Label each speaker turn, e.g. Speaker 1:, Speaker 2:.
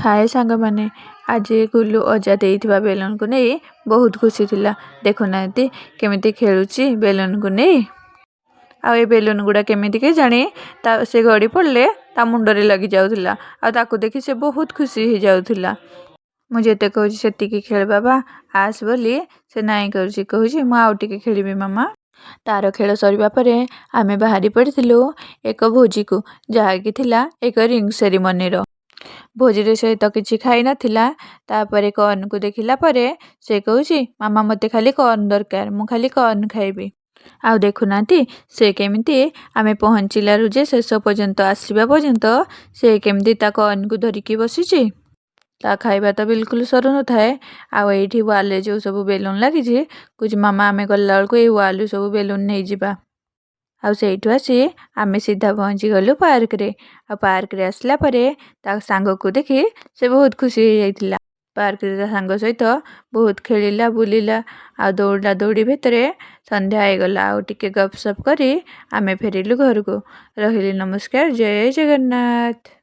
Speaker 1: ହାଏ ସାଙ୍ଗମାନେ, ଆଜି ଗୁଲୁ ଅଜା ଦେଇଥିବା ବେଲୁନକୁ ନେଇ ବହୁତ ଖୁସି ଥିଲା। ଦେଖୁନାହାନ୍ତି କେମିତି ଖେଳୁଛି ବେଲୁନକୁ ନେଇ। ଆଉ ଏ ବେଲୁନ ଗୁଡ଼ା କେମିତି କେଜାଣି ତା ସେ ଗଡ଼ି ପଡ଼ିଲେ ତା ମୁଣ୍ଡରେ ଲାଗି ଯାଉଥିଲା, ଆଉ ତାକୁ ଦେଖି ସେ ବହୁତ ଖୁସି ହେଇଯାଉଥିଲା। ମୁଁ ଯେତେ କହୁଛି ସେତିକି ଖେଳ ବାବା, ଆସ ବୋଲି ସେ ନାଇଁ କରୁଛି, କହୁଛି ମୁଁ ଆଉ ଟିକେ ଖେଳିବି ମାମା। ତାର ଖେଳ ସରିବା ପରେ ଆମେ ବାହାରି ପଡ଼ିଥିଲୁ ଏକ ଭୋଜିକୁ, ଯାହାକି ଥିଲା ଏକ ରିଙ୍ଗ ସେରିମନିର ଭୋଜିରେ। ସେ ତ କିଛି ଖାଇନଥିଲା। ତାପରେ କର୍ଣ୍ଣକୁ ଦେଖିଲା ପରେ ସେ କହୁଛି, ମାମା ମୋତେ ଖାଲି କର୍ଣ୍ଣ ଦରକାର, ମୁଁ ଖାଲି କର୍ଣ୍ଣ ଖାଇବି। ଆଉ ଦେଖୁନାହାନ୍ତି ସେ କେମିତି ଆମେ ପହଞ୍ଚିଲାରୁ ଯେ ଶେଷ ପର୍ଯ୍ୟନ୍ତ ଆସିବା ପର୍ଯ୍ୟନ୍ତ ସେ କେମିତି ତା କର୍ଣ୍ଣକୁ ଧରିକି ବସିଛି। ତା ଖାଇବା ତ ବିଲକୁଲ ସରୁନଥାଏ। ଆଉ ଏଇଠି ୱାଲରେ ଯେଉଁ ସବୁ ବେଲୁନ ଲାଗିଛି, କହୁଛି ମାମା ଆମେ ଗଲାବେଳକୁ ଏଇ ୱାଲରୁ ସବୁ ବେଲୁନ ନେଇଯିବା। ଆଉ ସେଇଠୁ ଆସି ଆମେ ସିଧା ପହଞ୍ଚିଗଲୁ ପାର୍କରେ। ଆଉ ପାର୍କରେ ଆସିଲା ପରେ ତା ସାଙ୍ଗକୁ ଦେଖି ସେ ବହୁତ ଖୁସି ହେଇଯାଇଥିଲା। ପାର୍କରେ ତା ସାଙ୍ଗ ସହିତ ବହୁତ ଖେଳିଲା, ବୁଲିଲା, ଆଉ ଦୌଡ଼ା ଦୌଡ଼ି ଭିତରେ ସନ୍ଧ୍ୟା ହେଇଗଲା। ଆଉ ଟିକେ ଗପସପ କରି ଆମେ ଫେରିଲୁ ଘରକୁ। ରହିଲି, ନମସ୍କାର, ଜୟ ଜଗନ୍ନାଥ।